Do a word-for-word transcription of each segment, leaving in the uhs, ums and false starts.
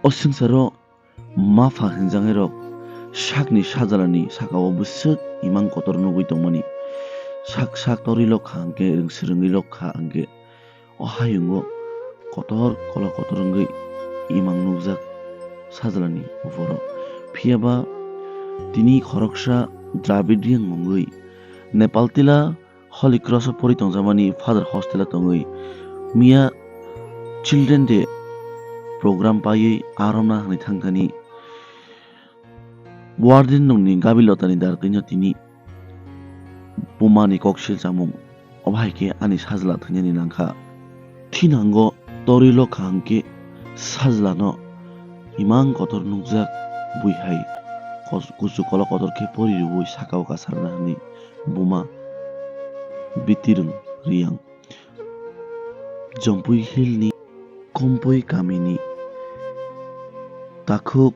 O swngcharo mapha hinjaknairok sakni sajlani sakao bwswk imang kotor nugwi tongmani. Sak sak torwi lokha hwnkhe rwngswrwngwi lokha hwnkhe o hayungo kotor kola kotor wngwi imang nukjak sajlani oporo. Phiyaba tini khoroksa Dravid Reang mungwi Nepal tila Holy Cross o pori tongjakmani Father hostel o tongwi miya Children Day program paiwi aromna hwnwi thangkani warden rokni gabilotani dartwino tini bumani koksil chamung obo hai khe ani sajla thwinani nangkha. Thinango torwi lokha hwnkhe sajlano imang kotor nukjak bui hai kos-, kuchu kola kotor khe pori rwui sakao kasarna hwnwi buma Bitirwng Reang. Jompui Hill ni Kompui kamini takhuk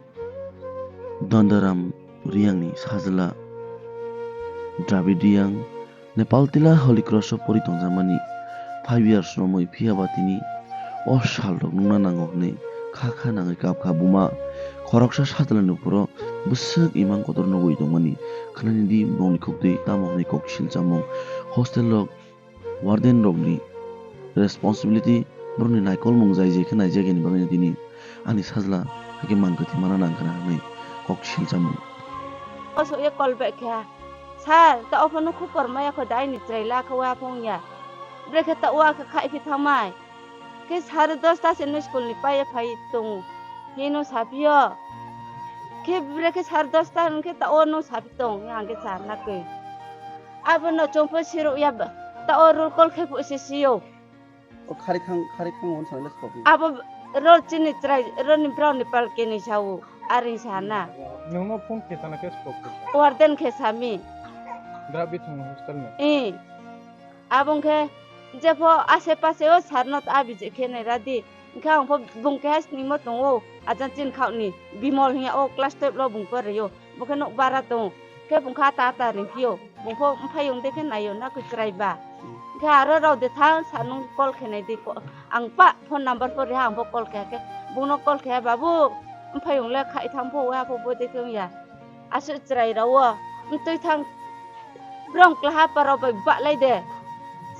Dandaram Reang ni sajla Dravid Reang Nepal tila Holy Cross o pori tongjakmani five years romwi phiyaba tini o sal rok nukna nango hwnwi kha kha nangwi kap kha buma khoroksa sajlani uphoro bwswk imang kotor nugwi tongmani khwnani di bongni khuktwi tamo hwnwi koksil chamung hostel rok warden rokni responsibility borokni naikolmung jai jai khe naijak yani bagwi tini ani sajla hai khe mang kwthwi mana nang khna hwnwi koksil chamung. Oso ye call back kha. Sir, ta ophano khupor maya kho dai ni chwrai la kho wa phung ya. Bre khe ta wa kha khai phi thangmai. Khe sare dosta se no school ni pai phai tongo. Hino saphiyo. Khe bre khe sare dosta hwn khe ta o no saphi tong ya hwn khe sar na khe. Abo no chongpho siruk ya ba. Ta o roll call khe phu se siyo. O khari thang, khari thang hwn sanai le sophi. Abo roll chini chwrai, roll ni brown ni pal keni sao. Aring sana. Nungno phone khe sana khe sophi. Warden khe sami. Dra bithung hostel ni. Eh. Abo hwnkhe jepho ase pase o sir no ta abijik khe nai radi. Hwnkhe ang pho bung keha sningmo tongo, ajang chini khakni Bimol hinya o class twelve lo bung pore o. Bo khe nok bara tongo. Khe bung kha ta ta ring phio. Bung pho mphai yung de khe nai o na kwchwrai ba. Hwnkhe aro rao de thang sir nung call khe nai di ko. Ang pa phone number pore ha ang pho call khe khe. Bung no call khe ha babu. Mphai yung le khai thang pho wa pho bo de khe ya. Aswk chwrai rao, mtwi thang, brong klaha parao bai bahlai de.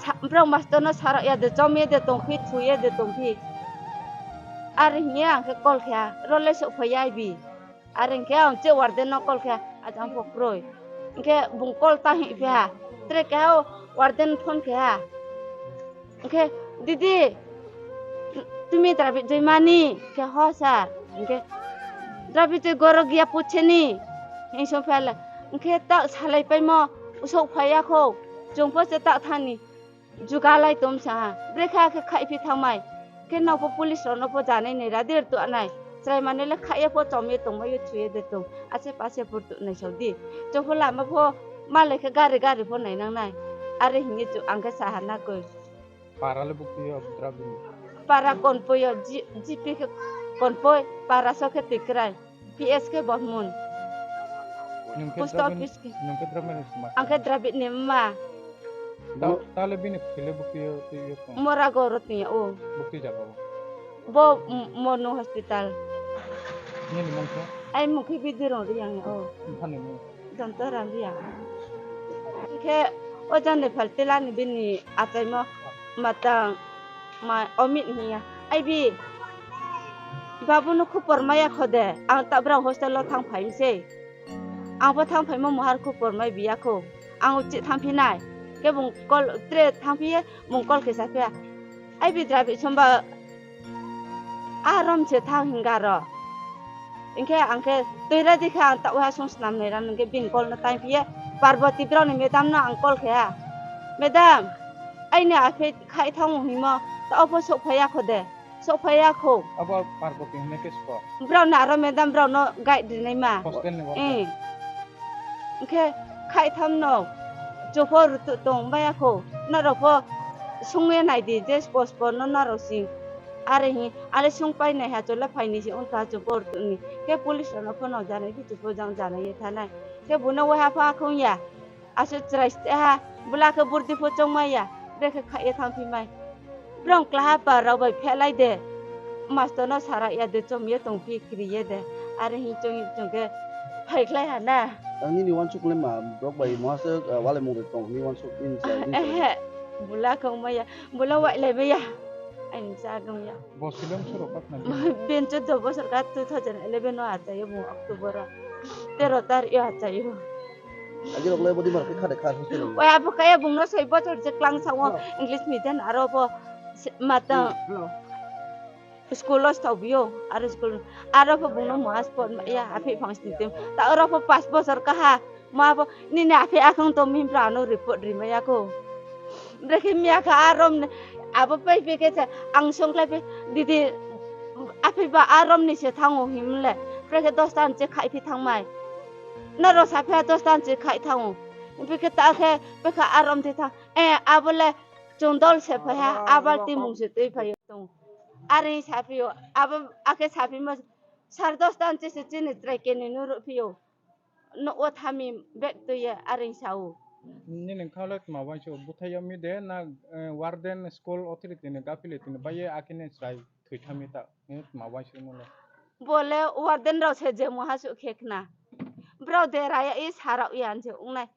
Sa-, brong master no sarok ya de, chom ye de tong phi, thu ye de tong phi. Are hingye ang khe call khe, role sok phai ya bi. Are hingkhe ang che warden no call khe, ajang pho kroi. Hingkhe bung call ta hing phi ha. Tre khe o warden phone khe ha. Hingkhe, "Didi, tumi Dravid Joymani?" Hingkhe, "Ho, sir." Hingkhe, "Dravid Joy goro giya pucheni?" Hing song phela. Hingkhe, "Ta salai paimo usok phaiya kho. Chwng pho se ta thani. Jugalai tom sa ha. Brekha khe khai phi thangmai. Khe nokho police rok no pho janai nai radir tu anai. Chwrai mani le khaiya pho chomye tongmai yo thuye de tong. Ase pase pur tu nai saudi. Chwng pho lama pho malai khe gari gari pho nai nang nai." Are hingye chu ang khe saha na koi. Para le bukti yo Dravid ni. Para konpoi yo, G-, G P khe konpoi, para so khe tikrai, P S khe Bormon. Nung khe Post Dravid, office khe. Nung khe Dravid ni sma. Ang khe Dravid ni mma. Ta-, tale bini phile bukti yo, twi yo kong. Mora gorot ni o. Bukti jaga o. Bo m-, Monu hospital. Nini mung khe? Ai mung khe Bidirong Reang o. Nphani mung? Jonto Ramliya. Hingkhe o jani phaltelani bini achaimo matang ma omit hiya. Ai bi, babu no khupor maya kho de, ang ta brao hostel o thang phai se. Ang bo thang phaimo mohar khupor mai biya kho. Ang uchi thang phinai. Khe bung call, tre thang phiye, bung call khe sa phiya. Ai bi Dravid somba, "A rom se thang hinga ro." Hingkhe ang khe twi ra di khe ang ta uha song snam nai ram hingkhe bini call no time phiye Parboti brao ni madam no ang call khe ha. "Madam, aini aphe khai thang himo ta opho sok phaiya kho de." Sok phaiya kho. Abo Parboti hwnwi khe siko. Brao no aro madam brao no guide rinai ma. Hostel ni worker. Eh. Hingkhe khai tham no chopho rutu tong baya kho. Norok pho sungwi nai di je spo spo no norok sing. Are hi, ale sung pai nai ha, chole phai ni si, wngkha chwng por tuni. Khe police rok no phone rok janai, khe chwng pho jang janai ye thanai. Khe bo no waiha pha khung ya. Aswk chwrai ste ha, bwla khe burdi pho chong mai ya. Brekhe kha ye thang phi mai. Brong klaha par rok bai phelai de. master no sara ya de chom ye tong phi kri ye de. Are hi chong chong ke phai khlai ha na. Ang nini wansuk le ma borok bai mo aswk, ah, wale mung de tong ni wansuk in sa, in sa. Ehe. Bula kong maya. Bula wai lai maya. Ain sa gong ya. Bo silong suro kak na. Ben chuddo bosor ka two thousand eleven o achayo bo October o. Tero tar yo achayo. Agi rok le bodi mar kha de kha hostel. Wai abo kaya bung no soi bosor je klang sa wo. English medium aro bo se-, mata. School o stobio, aro school, aro pho bungno moha spot ya, aphi phang snitim. Ta oro pho pas bosor kaha, ma bo, nini aphi akhang to mimpra ano report rimaya ko. Brekhe miya kha arom ne, abo pai pe ke cha, ang songklai pe, didi, aphi ba arom ni se thango himle, brekhe dos tan che khai phi thangmai. Na ro sapha dos tan che khai thango. Brekhe ta khe, brekhe arom the thang, eh, abo le, chwng dol se phai ha, abar ti mung se twi phai tong. Aring saphi o, abo akhe saphi ma sar dos tan che se chini trai keni nuru phi o. No o thami bek twi ye aring sa o. Nini khawle tma wainsu buthai yami de na, eh, warden school authority ni gapili tini baye akini chwrai thwi thami ta, eh, tma wainsu nole. Bole warden rao se je moha su khekna. Brao de raya i sarao i an je ungnai.